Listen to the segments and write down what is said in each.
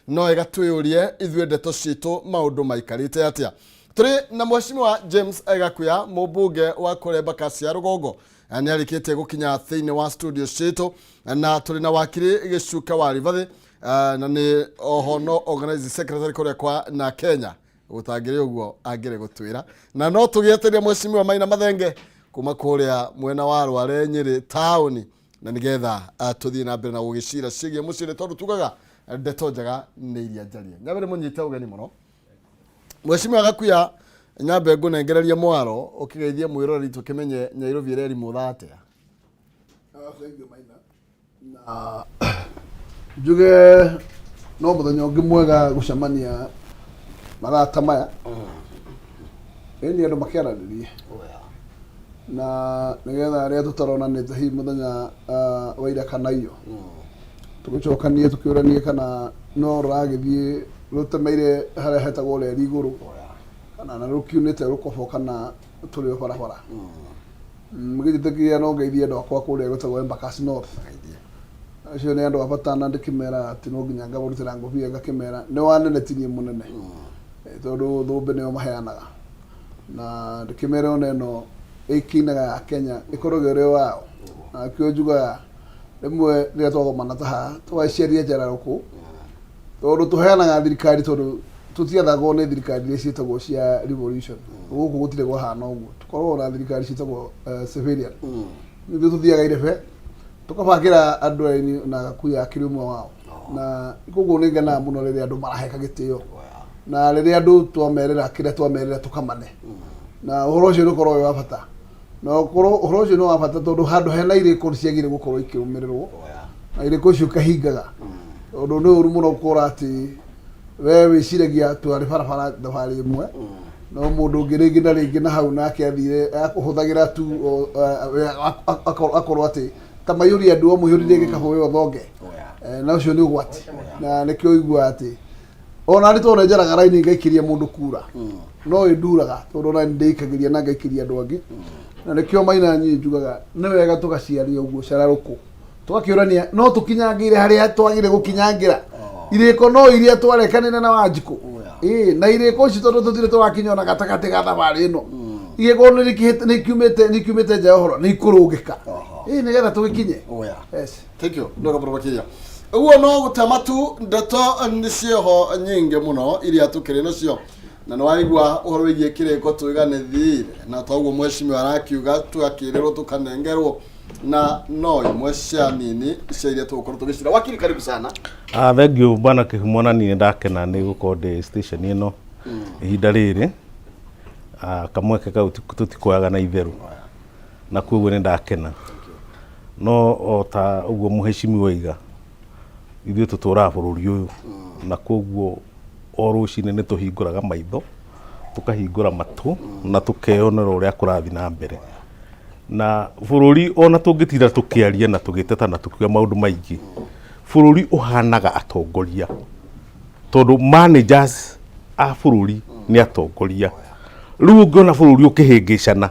No wega twĩyũrie ithuĩ ndeto citũ maũndũ maikarĩte atĩa. Tũrĩ na Mheshimiwa James Gakuya, mũmbunge wa kũrĩa Embakasi ya Rũgongo, nĩ arĩkĩtie gũkinya thĩinĩ wa studio citũ, na tũrĩ na wakiri Gĩcuka wa Rivathi, na nĩ oho no organizing secretary kũrĩa kwa na Kenya. Gũtangĩrĩ ũguo angĩrĩ gũtwĩra, na no tũgĩeteria Mheshimiwa Maina Mathenge kuma kũrĩa mwena wa Rware Nyĩrĩ taũni, na nĩgetha tũthiĩ na mbere na gũgĩcira ciĩgiĩ mũciĩ, nĩ tondũ tugaga ndeto njega nĩ iria njarie. Nyambe mũnyite ũgeni mũno, Mheshimiwa Gakuya. Nyambe ngũnengererie mwaro ũkĩgeithie mwĩroreri, tũkĩmenye Nyairobi ĩrerimũ thaa atĩa. Thank you, Maina. Na njuge no mũthenya ũngĩ mwega gũcemania mathaa ta maya, ĩni andũ makĩaranĩrie na nĩgetha arĩa tũtaronanĩte hihi mũthenya wa ira kana iyo tũgĩcokanie, tũkĩũranie kana no rũragĩthiĩ rũtemeire harĩa hetagwo reri igũrũ, kana na rũkiunĩte rũkobo, kana tũrĩ o barabara. Gĩtĩkĩria no ngeithie andũ akwa kũrĩa gwĩtagwo Embakasi North. Acio nĩ andũ a bata, na ndĩkĩmera atĩ no nginya ngamarutĩra ngũbia, ngakĩmera nĩ wanene ti niĩ mũnene. Tondũ thũmbĩ nĩo maheanaga, na ndĩkĩmere ona ĩno ĩkĩinaga ya Kenya ĩkoragwo ĩrĩ o yao. Na kĩo njugaga rĩmwe rĩrĩa twagomana ta haha tũgaciaria njararũkũ, tondũ tũheanaga thirikari, tondũ tũtiathagwo nĩ thirikari iria ciĩtagwo cia revolution. Gũkũ gũtirĩ kwahana ũguo, tũkoragwo na thirikari ciĩtagwo civilian. Nithuĩ tũthiaga irebe tũkabangĩra andũ aini na Gakuya akĩrĩ ũmwe wao, na koguo nĩ ngenaga mũno rĩrĩa andũ maraheka gĩtĩo, na rĩrĩa andũ twamerĩra kĩrĩa twamerĩra tũkamane, na ũhoro ũcio nĩ ũkoragwo wĩ wa bata, na ũkorwo ũhoro ũcio nĩ wa bata tondũ handũ hena irĩko nĩ ciagĩrĩire gũkorwo ikĩrũmĩrĩrwo, na irĩko icio ikahingaga, tondũ nĩ ũru mũno gũkora atĩ we wĩciragia twarĩ barabara thabarĩ ĩmwe, no mũndũ ũngĩ rĩngĩ na rĩngĩ na hau nake athire akũhũthagĩra tu akorwo atĩ ta maiyũria andũ o mũiyũririe gĩkabũ we ũthonge. Na ũcio nĩ ũgwati, na nĩkĩo ũiguaga atĩ ona nĩ tondũ njaraga raini ngaikĩria mũndũ kura, no ĩnduraga tondũ ona nĩ ndĩikagĩria na ngaikĩria andũ angĩ. Na nĩkĩo Maina niĩ njugaga nĩ wega tũgaciaria ũguo cararũkũ, tũgakĩũrania no tũkinyangĩire harĩa twagĩrĩire gũkinyangĩra irĩko, no iria twarekanĩra na Wanjikũ. Ĩĩ, na irĩko ici tondũ tũtirĩ tũrakinya ona gatagatĩ ga thabarĩ ĩno, igĩkorwo nĩ ikiumĩte nja ya ũhoro, nĩ ikũrũngĩka, ĩĩ, nĩgetha tũgĩkinye. Yes. Thank you. Ndoga mũno makĩria. Ũguo no gũtema tu, ndeto nĩ cieho nyingĩ mũno iria tũkĩrĩ nacio, na nĩ waigua ũhoro wĩgiĩ kĩrĩko tuiga nĩ thire, na toguo mheshimiwa arakiuga tũgakĩrĩrwo tũkanengerwo, na no imwe cia nini cia iria tũgũkorwo tũgĩcira. Wakiri, karibu sana. Ah, thank you, bwana Kĩhumo, na niĩ ndakena nĩ gũkorwo ndĩ station ĩno ihinda rĩrĩ. Ah, kamweke kau tũtikoyaga na itherũ, na koguo nĩ ndakena. No o ta ũguo mũhecimiwa oiga, ithuĩ tũtũraga bũrũri ũyũ, na koguo o rũcinĩ nĩ tũhingũraga maitho, tũkahingũra matũ, na tũkeyonera ũrĩa kũrathiĩ na mbere na bũrũri. Ona tũngĩtinda tũkĩaria na tũgĩteta na tũkiuga maũndũ maingĩ, bũrũri ũhanaga atongoria, tondũ managers a bũrũri nĩ atongoria. Rĩu ũngĩona bũrũri ũkĩhĩngĩcana,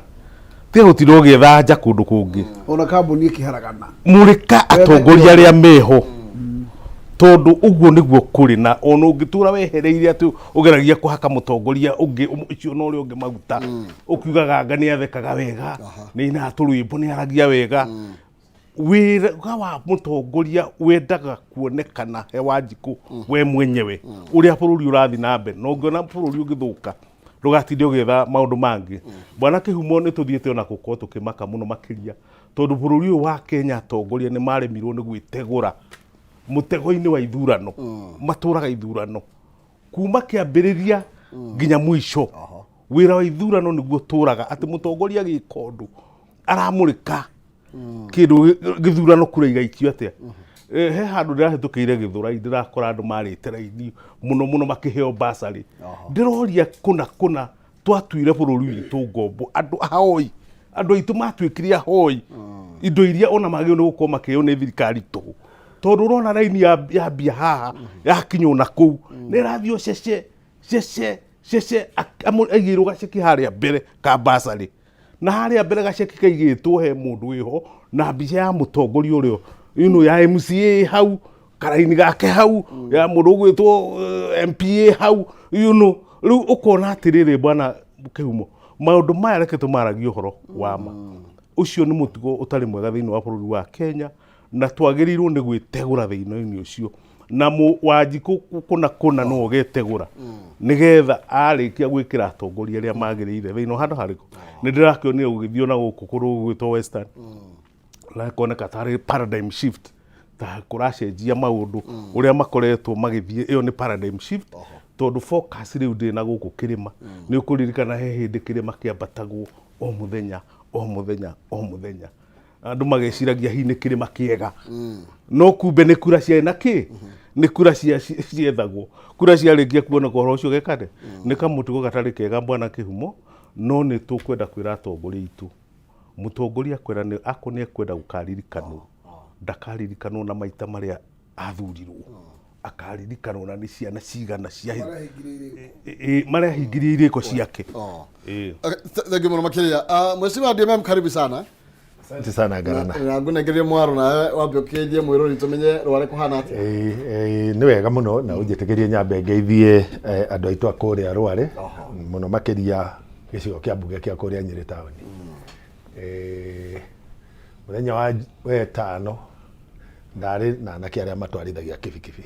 tiga gũtinda ũgĩetha nja kũndũ kũngĩ. Ona kambuni ĩkĩharagana. Mũrĩka atongoria arĩa meho, tondũ ũguo nĩguo kũrĩ. Na ona ũngĩtũra wehereire atĩ ũgeragia kũhaka mũtongoria ũngĩ ũcio na ũrĩa ũngĩ maguta, ũkiugaga anga nĩ athekaga wega, nĩ ainaga tũrwĩmbo, nĩ aragia wega, wĩra wa mũtongoria wendaga kuonekana he Wanjikũ we mwenyewe ũrĩa bũrũri ũrathiĩ na mbere. Na ũngĩona bũrũri ũgĩthũka, ndũgatinde ũgĩetha maũndũ mangĩ. Bwana Kĩhumo, nĩ tũthiĩte ona gũkorwo tũkĩmaka mũno makĩria, tondũ bũrũri ũyũ wa Kenya atongoria nĩ maremirwo nĩ gwĩtegũra mũtego-inĩ wa ithurano. Matũraga ithurano kuma kĩambĩrĩria nginya mũico. Wĩra wa ithurano nĩguo tũraga atĩ mũtongoria agĩka ũndũ aramũrĩka kĩndũ gĩthurano, kura igaikio atĩa. He handũ ndĩrahĩtũkĩire Gĩthũrai, ndĩrakora andũ marĩte raini mũno mũno makĩheo basarĩ. Ndĩroria kũna kũna twatuire bũrũri witũ ngombo, andũ ahoi, andũ aitũ matuĩkire ahoi indo iria ona magĩrĩirwo nĩ gũkorwo makĩheo nĩ thirikari tũhũ, tondũ ũrona raini yambia haha yakinya ona kũu nĩ ĩrathiĩ o cece cece cece. Aigĩirwo gaceki harĩa mbere ka basarĩ, na harĩa mbere gaceki kaigĩtwo he mũndũ wĩho na mbica ya mũtongoria ũrĩa ĩno ya MCA hau. Karaini gake hau ya mũndũ ũgwĩtwo MPA hau, rĩu ũkona atĩrĩrĩ, bwana Kĩhumo, maũndũ maya reke tũmaragie ũhoro wa ma. Ũcio nĩ mũtugo ũtarĩ mwega thĩinĩ wa bũrũri wa Kenya, na twagĩrĩirwo nĩ gwĩtegũra thĩinĩ ũcio na Wanjikũ kũna kũna no ũgetegũra nĩgetha arĩkia gwĩkĩra atongoria arĩa magĩrĩire thĩinĩ handũ harĩkũ. Nĩ ndĩrakĩonire gũgĩthiĩ ona gũkũ kũndũ gũgwĩtwo Western na koneka tarĩ paradigm shift, ta kũracenjia maũndũ ũrĩa makoretwo magĩthiĩ. Ĩyo nĩ paradigm shift, tondũ focus rĩu ndĩ na gũkũ kĩrĩma. Nĩ ũkũririkana he hĩndĩ kĩrĩma kĩambatagwo o mũthenya, o mũthenya, o mũthenya, andũ mageciragia hihi nĩ kĩrĩma kĩega, no kumbe nĩ kura ciarĩ na kĩ, nĩ kura ciethagwo. Kura ciarĩkia kuoneka, ũhoro ũcio gekate nĩ kamũtugo gatarĩ kega, bwana Kĩhumo. No nĩ tũkwenda kwĩra atongoria aitũ, mũtongoria akwĩra nĩ akorwo nĩ ekwenda gũkaririkanwo, ndakaririkanwo na maita marĩa athurirwo, akaririkanwo na nĩ ciana cigana cia marĩa ahingirie irĩko ciake. Okay, thank you mũno makĩria. Mheshimiwa DMM, karibu sana. Asante sana, Ngarana. Na ngũnengerie mwaro nawe wambe ũkĩgeithie mwĩrori tũmenye Rware kũhana atĩa. Nĩ wega mũno, na ũnjĩtĩkĩrie nyambe ngeithie andũ aitũ a kũrĩa Rware, mũno makĩria gĩcigo kĩa mbunge kĩa kũrĩa Nyĩrĩ taũni. Mũthenya wa wetano ndarĩ na anake arĩa matwarithagia kibikibi,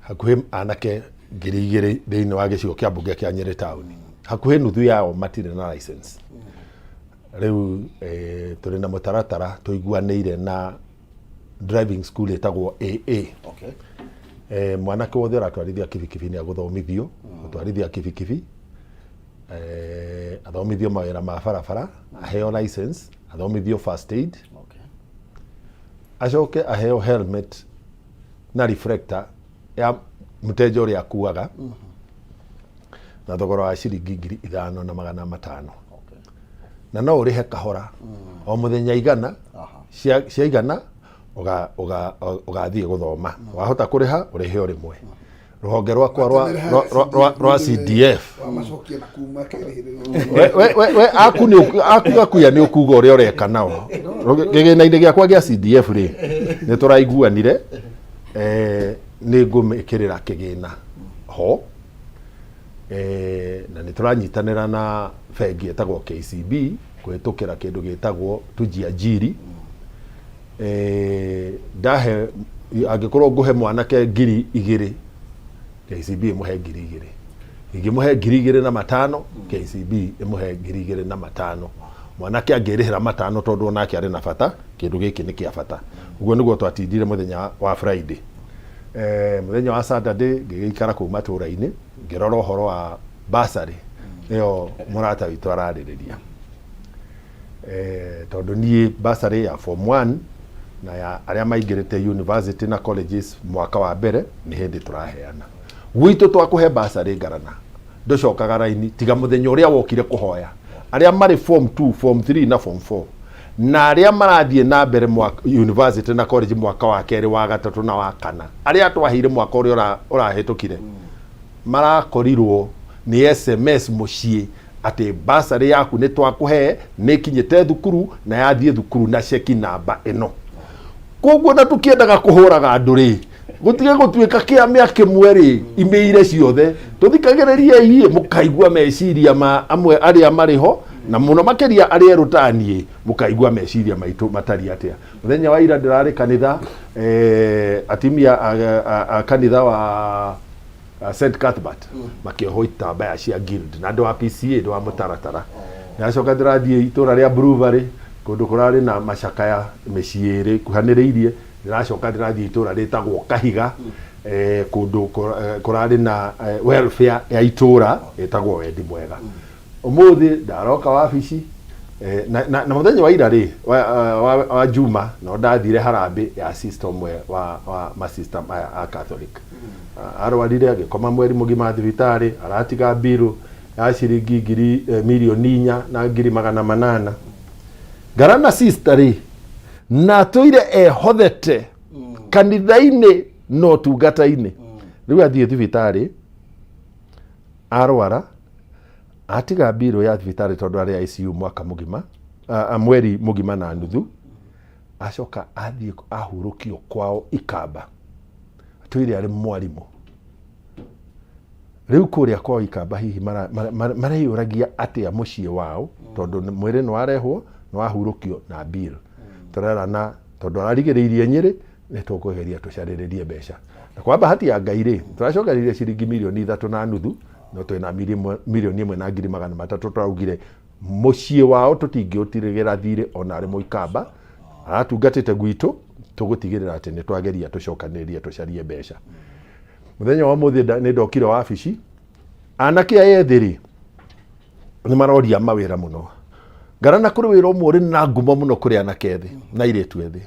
hakuhĩ anake 2000 thĩinĩ wa gĩcigo kĩa mbunge kĩa Nyĩrĩ taũni, hakuhĩ nuthu yao matirĩ na license. Rĩu tũrĩ na mũtaratara tũiguanĩire na driving school ĩtagwo AA. Mwanake wothe ũratwarithia kibikibi nĩ agũthomithio gũtwarithia kibikibi, athomithio mawĩra ma barabara, aheo license, athomithio first aid, acoke aheo helmet na reflector ya mteja ũrĩa akuaga na thogora wa ciringi 5,500, na no ũrĩhe kahora o mũthenya 100 cia 100 ũgathiĩ gũthoma. Wahota kũrĩha, ũrĩhe o rĩmwe. Rũhonge rwakwa rwa CDF wamacokia na kuma kĩrĩhĩrĩrio. We aku nĩ aku gakuya nĩ ũkuga ũrĩa ũreka nao. Kĩgĩna-inĩ gĩakwa gĩa CDF rĩ, nĩ tũraiguanire nĩ ngũmĩkĩrĩra kĩgĩna ho, na nĩ tũranyitanĩra na bengi ĩtagwo KCB kũhĩtũkĩra kĩndũ gĩtagwo Tujiajiri. Ndahe, angĩkorwo ngũhe mwanake 2000, KCB ĩmũhe 2000. Ingĩmũhe 2500, KCB ĩmũhe 2500. Mwanake angĩrĩhĩra 500, tondũ onake arĩ na bata, kĩndũ gĩkĩ nĩ kĩa bata. Ũguo nĩguo twatindire mũthenya wa Friday. Mũthenya wa Saturday ngĩgĩikara kũu matũũra-inĩ ngĩrora ũhoro wa bursary ĩyo mũrata witũ ararĩrĩria, tondũ niĩ bursary ya form 1 na ya arĩa maingĩrĩte university na colleges mwaka wa mbere nĩ hĩndĩ tũraheana. Gwitũ twakũhe bursary, Ngarana, ndũcokaga raini tiga mũthenya ũrĩa wokire kũhoya. Arĩa marĩ form 2, form 3 na form 4 na arĩa marathiĩ na mbere mwaka, university na college mwaka wa kerĩ, wa gatatũ na wa kana, arĩa twaheire mwaka ũrĩa ũrahĩtũkire, marakorirwo nĩ SMS mũciĩ atĩ bursary yaku nĩ twakũhe, nĩ ĩkinyĩte thukuru na yathiĩ thukuru na ceki namba ĩno. Koguo na tũkĩendaga kũhũraga andũ rĩ, gũtige gũtuĩka kĩa mĩa kĩmwe rĩ, imĩire ciothe tũthikagĩrĩriei mũkaigua meciria ma amwe arĩa marĩ ho, na mũno makĩria arĩa erũ ta niĩ, mũkaigua meciria maitũ matariĩ atĩa. Mũthenya wa ira ndĩrarĩ kanitha, atimia a kanitha wa St Cuthbert makĩohwo itambaya cia guild, na andũ a PCA ndũ wa mũtaratara. Ndacoka ndĩrathiĩ itũra rĩa Brewery, kũndũ kũrarĩ na macakaya mĩciĩ ĩrĩ kuhanĩrĩirie. Ndĩracoka ndĩrathiĩ itũra rĩtagwo Kahiga, kũndũ kũrarĩ na welfare ya itũra ĩtagwo Wendi Mwega. Ũmũthĩ ndaroka wabici, na mũthenya wa ira rĩ, wa Juma, no ndathire harambĩ ya sister ũmwe wa masista maya a Catholic. Arwarire agĩkoma mweri mũgima thibitarĩ, aratiga mbiru ya ciringi ngiri 4,800,000. Ngarana, sister rĩ, na atũire ehothete kanitha-inĩ na ũtungata-inĩ. Rĩu athiĩ thibitarĩ arwara, atiga mbirũ ya thibitarĩ tondũ arĩ ICU mwaka mũgima, mweri mũgima na nuthu. Acoka athiĩ ahurũkio kwao Ikamba. Atũire arĩ mwarimũ. Rĩu kũrĩa kwa Ikamba hihi mareyũragia atĩa mũciĩ wao, tondũ mwĩrĩ nĩ warehwo, nĩ wahurũkio na bill. Tũrerana tondũ ararigĩrĩirie Nyĩrĩ, nĩ tũkũgeria tũcarĩrĩrie mbeca. Na kwa bahati ya Ngai rĩ, tũracokanĩrĩria ciringi 3.5 mirioni, no twĩna 1,300,000 tũraugire mũciĩ wao tũtingĩũtirĩgĩra thirĩ ona arĩ Mũikamba, aratungatĩte gwitũ, tũgũtigĩrĩra atĩ nĩ twageria tũcokanĩrĩrie tũcarie mbeca. Mũthenya wa ũmũthĩ nĩ ndokire wabici, anake aya ethĩ rĩ, nĩ maroria mawĩra mũno. Ngarana kũrĩ wĩra ũmwe ũrĩ na ngumo mũno kũrĩ anake ethĩ na airĩtu ethĩ,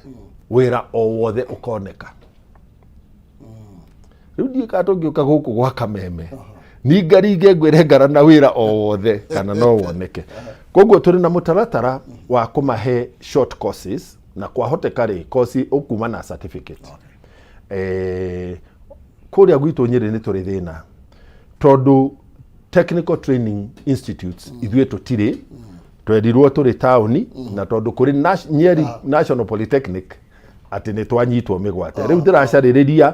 wĩra o wothe ũkoneka. Rĩu ndiũĩ kana tũngĩũka gũkũ gwa Kameme ningaringe ngwĩre Ngarana wĩra o wothe kana no woneke. Koguo tũrĩ na mũtaratara wa kũmahe short courses, na kwahoteka rĩ, course ũkuma na certificate. Kũrĩa gwitũ Nyĩrĩ nĩ tũrĩ thĩna tondũ technical training institutes ithuĩ tũtirĩ, twerirwo tũrĩ taũni, na tondũ kũrĩ Nyeri National Polytechnic atĩ nĩ twanyitwo mĩgwate. Rĩu ndĩracarĩrĩria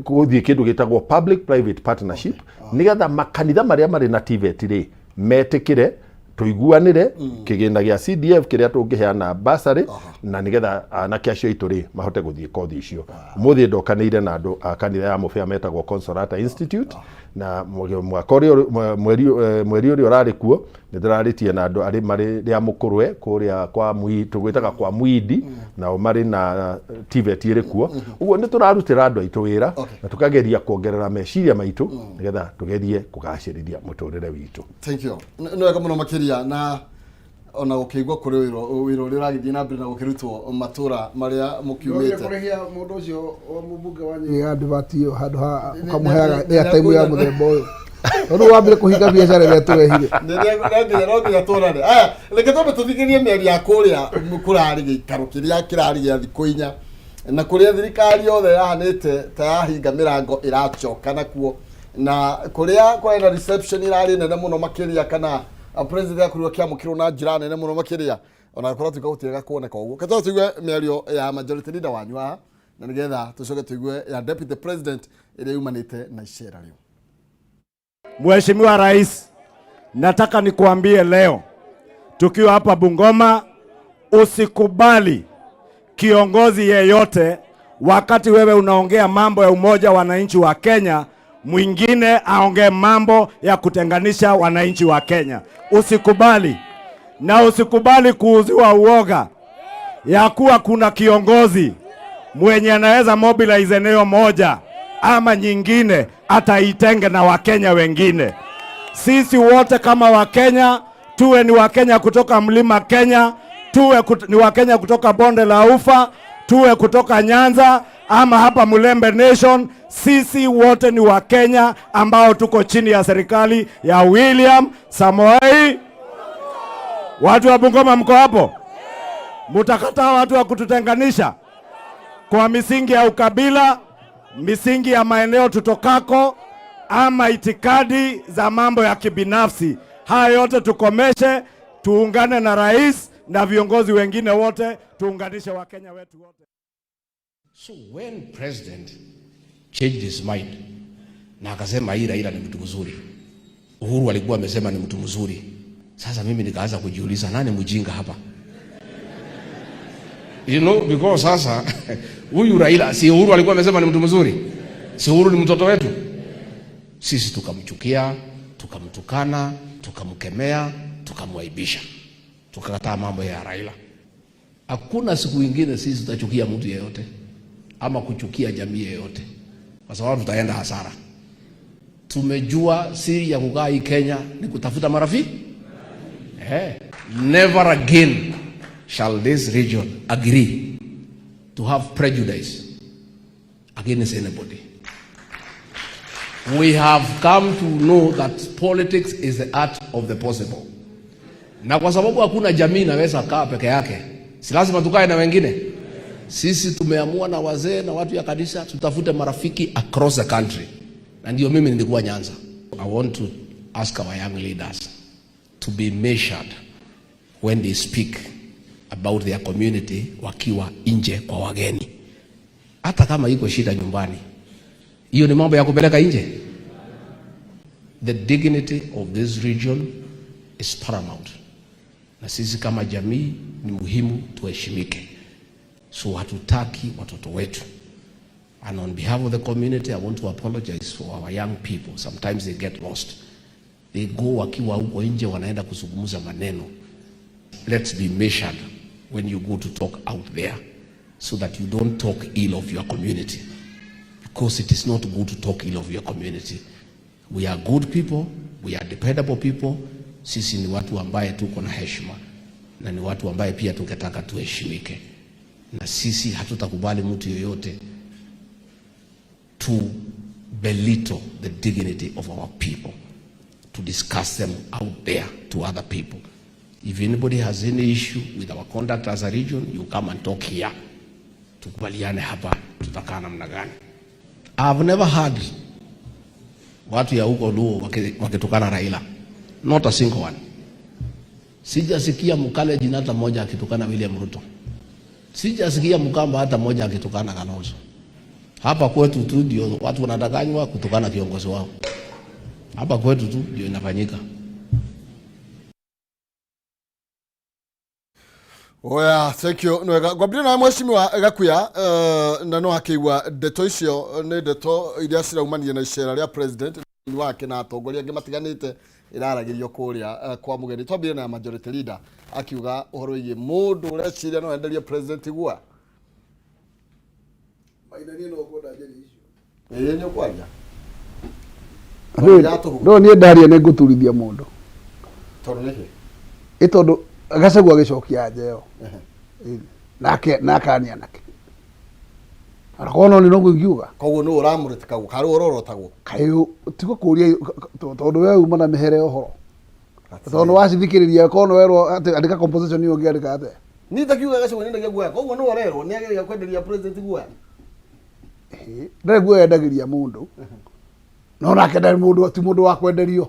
gũthiĩ kĩndũ gĩtagwo public private partnership, nĩgetha makanitha marĩa marĩ na TVET rĩ metĩkĩre tũiguanĩre kĩgĩna gĩa CDF kĩrĩa tũngĩheana bursary, na nĩgetha anake acio aitũ rĩ mahote gũthiĩ kothi icio. Ũmũthĩ ndokanĩire na andũ a kanitha ya Mũbĩa metagwo Consolata Institute, na mwaka ũrĩa mweri ũrĩa ũrarĩ kuo nĩ ndĩrarĩtie na andũ arĩ marĩ rĩa mũkũrwe kũrĩa kwa tũgwĩtaga kwa Muindi, nao marĩ na TVET ĩrĩ kuo. Ũguo nĩ tũrarutĩra andũ aitũ wĩra na tũkageria kuongerera meciria maitũ nĩgetha tũgerie kũgacĩrithia mũtũrĩre witũ. Thank you. Nĩ wega mũno makĩria, na ona gũkĩigua kũrĩ wĩra ũrĩa ũragĩthiĩ na mbere na gũkĩrutwo matũra marĩa mũkiumĩte. Kũrĩhia mũndũ ũcio wa mũmbunge wa Nyĩrĩ ya advert ĩyo handũ ha ũkamũheaga airtime ya mũthemba ũyũ, tondũ wambire kũhinga biacara ĩrĩa tũrehire. No nginya tũrane. Aya, reke twambe tũthikĩrie mĩario ya kũrĩa kũrarĩ gĩikaro kĩrĩa kĩrarĩ gĩa thikũ 4, na kũrĩa thirikari yothe yahanĩte ta yahinga mĩrango ĩracoka nakuo, na kũrĩa kwarĩ na reception ĩrarĩ nene mũno makĩria, kana president akorirwo akĩamũkĩrwo na njĩra nene mũno makĩria, ona kũratuĩka gũtirega kuoneka ũguo. Reke tũigue mĩario ya majority leader wanyu haha, na nĩgetha tũcoke tũigue ya deputy president ĩrĩa yumanĩte na icera rĩu. Mheshimiwa Rais, nataka nikuambie leo tukiwa hapa Bungoma, usikubali kiongozi yeyote wakati wewe unaongea mambo ya umoja wananchi wa Kenya, mwingine aongee mambo ya kutenganisha wananchi wa Kenya. Usikubali, na usikubali kuuziwa uoga ya kuwa kuna kiongozi mwenye anaweza mobilize eneo moja ama nyingine ataitenge na Wakenya wengine. Sisi wote kama Wakenya, tuwe ni Wakenya kutoka Mlima Kenya, tuwe ni Wakenya kutoka Bonde la Ufa, tuwe kutoka Nyanza ama hapa Mulembe Nation, sisi wote ni Wakenya ambao tuko chini ya serikali ya William Samoei. Watu wa Bungoma mko hapo? Mutakataa watu wa kututenganisha kwa misingi ya ukabila, misingi ya maeneo tutokako, ama itikadi za mambo ya kibinafsi. Haya yote tukomeshe, tuungane na rais na viongozi wengine wote, tuunganishe Wakenya wetu wote. So when president changed his mind na akasema hii Raila ni mtu mzuri, Uhuru alikuwa amesema ni mtu mzuri. Sasa mimi nikaanza kujiuliza, nani mjinga hapa? Because sasa huyu Raila, si Uhuru alikuwa amesema ni mtu mzuri? Si Uhuru ni mtoto wetu? Sisi tukamchukia, tukamtukana, tukamkemea, tukamwaibisha, tukakataa mambo ya Raila. Hakuna siku ingine sisi tutachukia mtu yeyote ama kuchukia jamii yeyote, kwa sababu tutaenda hasara. Tumejua siri ya kukaa hii Kenya ni kutafuta marafiki. Never again shall this region agree to have prejudice against anybody. We have come to know that politics is the art of the possible. Na kwa sababu hakuna jamii inaweza kaa peke yake, si lazima tukae na wengine. Sisi tumeamua na wazee na watu ya kanisa tutafute marafiki across the country, na ndio mimi nilikuwa Nyanza. I want to ask our young leaders to be measured when they speak about their community wakiwa nje kwa wageni. Hata kama iko shida nyumbani, Hiyo ni mambo ya kupeleka nje. The dignity of this region is paramount, na sisi kama jamii ni muhimu tuheshimike. So hatutaki watoto wetu. And on behalf of the community, I want to apologize for our young people. Sometimes they get lost. They go wakiwa huko nje wanaenda kuzungumza maneno. Let's be measured when you go to talk out there so that you don't talk ill of your community. Because it is not good to talk ill of your community. We are good people, we are dependable people. Sisi ni watu ambaye tuko na heshima na ni watu ambaye pia tungetaka tuheshimike, na sisi hatutakubali mtu yoyote to belittle the dignity of our people, to discuss them out there to other people. If anybody has any issue with our conduct as a region, you come and talk here. Tukubaliane hapa tutakaa namna gani. I've never heard watu ya huko Luo wakitukana Raila. Not a single one. Sijasikia Mkalenjin hata mmoja akitukana William Ruto. Sijasikia Mkamba hata mmoja akitukana Kalonzo. Hapa kwetu tu ndio watu wanadanganywa kutukana kiongozi wao. Hapa kwetu tu ndio inafanyika. Oya, thank you. Nwega. Ngwambire nawe mheshimiwa Gakuya, na no akĩigua ndeto icio nĩ ndeto iria ciraumania na icera rĩa president wake na atongoria angĩ matiganĩte ĩraragĩrio kũrĩa kwa mũgeni. Twambire na majority leader akiuga ũhoro wĩgiĩ mũndũ ũreciria no enderie president guoya. Maina niĩ no ngwenda njarie icio. Ĩĩ nĩ ũkwaria. No niĩ ndaria nĩ ngũturithia mũndũ. Tondũ nĩkĩ? Ĩ tondũ Gachagua agĩcokia anja ĩyo. Nake nakania nake. Arakorwo no nĩ noguo ingiuga. Koguo nũ ũramũrĩtĩkagwo kana nũ ũrorotagwo? Kaĩ tiga kũria tondũ we uma na mĩhere ya ũhoro. Tondũ nĩ wacithikĩrĩria korwo nĩ werwo atĩ andĩka composition ĩyo ũngĩandĩka atĩa? Niĩ ndakiuga Gachagua nĩendagia guoya. Koguo nũ ũrerwo nĩ ageragia kwenderia president guoya? Ndarĩ guoya endagĩria mũndũ. No nake ndarĩ mũndũ, ti mũndũ wa kwenderio.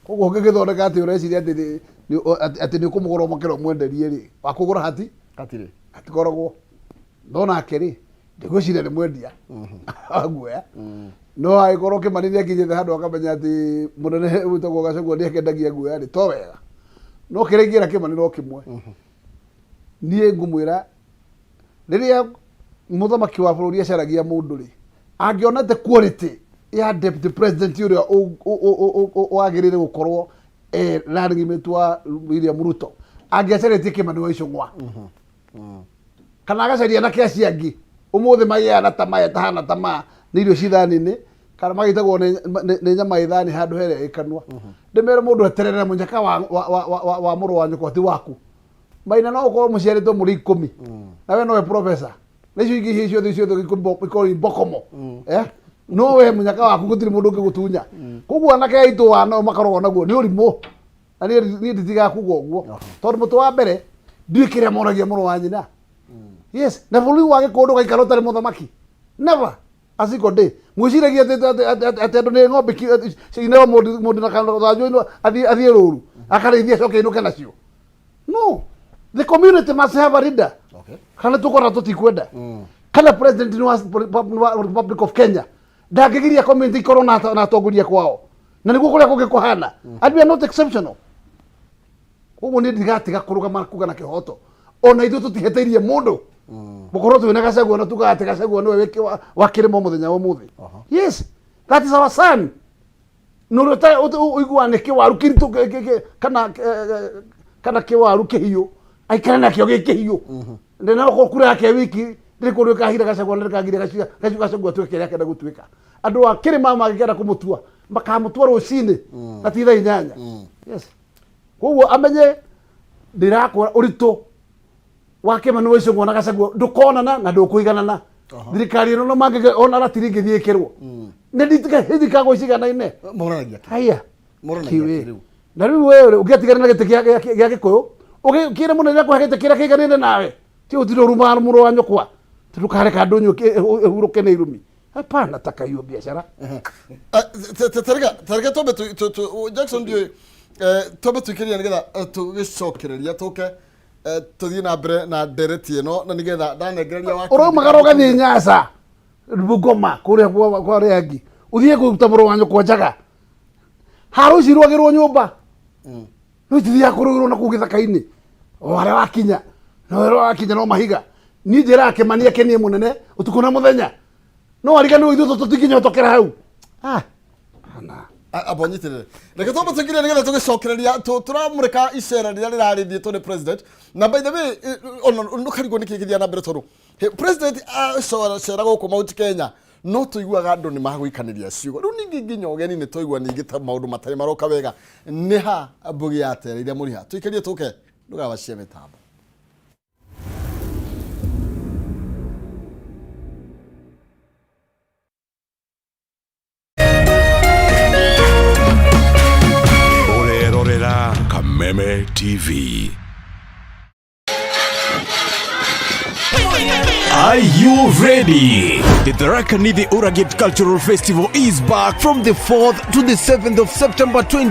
Koguo ũngĩgĩthondeka atĩ ũreciria atĩ atĩ nĩ ũkũmũgũra ũmũkĩre ũmwenderie rĩ, wa kũgũra hati? Hatirĩ. Hatikoragwo. No nake rĩ, ndigwĩciria nĩ mwendia wa guoya. No angĩkorwo Kĩmani nĩ akinyĩte handũ akamenya atĩ mũnene wĩtagwo Gachagua nĩ akendagia guoya rĩ, to wega. No kĩrĩa ingĩra Kĩmani no kĩmwe. Niĩ ngũmwĩra rĩrĩa mũthamaki wa bũrũri acaragia mũndũ rĩ, angĩona the quality ya deputy president ũrĩa wagĩrĩire gũkorwo running mate wa William Ruto, angĩacarĩtie Kĩmani wa Icũng'wa kana agacaria anake acio angĩ ũmũthĩ magĩaga na tamaa ĩtahana tamaa nĩ irio ci thani-inĩ kana magĩtagwo nĩ nyama ĩ thani handũ herĩa ĩ kanua. Ndĩmere mũndũ eterere mũnyaka wa mũrũ wa nyũkwa ti waku. Maina no ũkorwo mũciarĩtwo mũrĩ 10 na we nowe professor na icio ingĩ ciothe ciothe ikorwo i mbokomo. No we mũnyaka waku gũtirĩ mũndũ ũngĩgũtunya. Koguo anake aitũ wa nao makoragwo naguo nĩ ũrimũ. Na niĩ nditigaga kuga ũguo. Tondũ mũtĩ wa mbere ndiũĩ kĩrĩa moragia mũrũ wa nyina. Yes, na bũrũri wa Gĩkũyũ ndũgaikara ũtarĩ mũthamaki. Never. A single day. Mwĩciragia atĩ andũ nĩ ng'ombe ciineo mũndũ na rũthanju athiĩ rũru akarĩithie acoke ainũke nacio. No, the community must have a leader. Kana tũkora tũtikwenda. Kana president ni wa Republic of Kenya ndangĩgiria community ikorwo na atongoria kwao. Na nĩguo kũrĩa kũngĩ kũhana. And we are not exceptional. Koguo niĩ ndigatiga kũrũgama kuga na kĩhoto. Ona ithuĩ tũtiheteirie mũndũ. Gũkorwo twĩna Gachagua na tugaga atĩ Gachagua nĩwe wa kĩrĩma mũthenya wa ũmũthĩ. Yes, that is our son. Nũrĩ ũiguaga nĩ kĩwaru kĩritũ kana kĩwaru kĩhiũ aikare nakĩo gĩ kĩhiũ. Na no ũkorwo kura yake wiki ndĩrĩ kũndũ ĩkahira Gachagua na ndĩkagiria Gachagua atuĩke kĩrĩa akenda gũtuĩka. Andũ a kĩrĩma mangĩkenda kũmũtua makamũtua rũcinĩ na ti thaa 8. Yes. Koguo amenye ndĩrakwĩra ũritũ wa Kĩmani wa Icũng'wa na Gachagua ndũkonana na ndũkũiganana. Thirikari ĩno no mangĩge ona ratiri ĩngĩthiĩ ĩkĩrwo. Nĩ nditikagwo ciganaine. Moranagia kĩ? Haya. Moranagia Kiwe. kĩ rĩu? Na rĩu wewe rĩ, ũngĩatigana na gĩtĩ gĩa Gĩkũyũ, ũgĩkĩre mũnene akũhe gĩtĩ kĩrĩa kĩiganĩire nawe. Ti ũtinde ũrumaga mũrũ wa nyũkwa. Ndũkareka ndũnyũ ĩhurũke nĩ irumi. Hapana, taka hiyo biashara. Tareka twambe Jackson ndiũĩ, twambe tũikĩrie nĩgetha tũgĩcokereria tũke tũthiĩ na mbere na ndereti ĩno na nĩgetha ndanengereria wa Ũraumagara ũgathiĩ Nyasa. Bungoma kũrĩa kwa arĩa angĩ, ũthiĩ kũruta mũrũ wa nyũkwa njaga. Haro ici irũagĩrwo nyũmba, no itithiaga kũrũĩrwo na kũu gĩthaka-inĩ. O harĩa wakinya, no harĩa wakinya no mahiga. Niĩ njĩraga Kĩmani akenie mũnene ũtukũ na mũthenya, no ariganĩrwo ithuĩ tũtingĩnyotokera hau. Ah, ana. Amba ũnyitĩrĩre, reke twambe tũingĩre nĩgetha tũgĩcokereria tũramũrĩka icera rĩrĩa rĩrarĩthiĩtwo nĩ president. Na by the way, ona ndũkarigwo nĩkĩ gĩthiaga na mbere, tondũ president acera gũkũ Mount Kenya no tũiguaga andũ nĩ magũikanĩria ciugo. Rĩu ningĩ nginya ũgeni nĩ twaigua ningĩ ta maũndũ matarĩ maroka wega. Nĩ ha mbũgi yatereire mũriha? Tũikarie tũke ndũgawacie mĩtambo. Ũrerorera Kameme TV. Are you ready? The Tharaka Nithi Uragate Cultural Festival is back from the 4th to the 7th of September 20.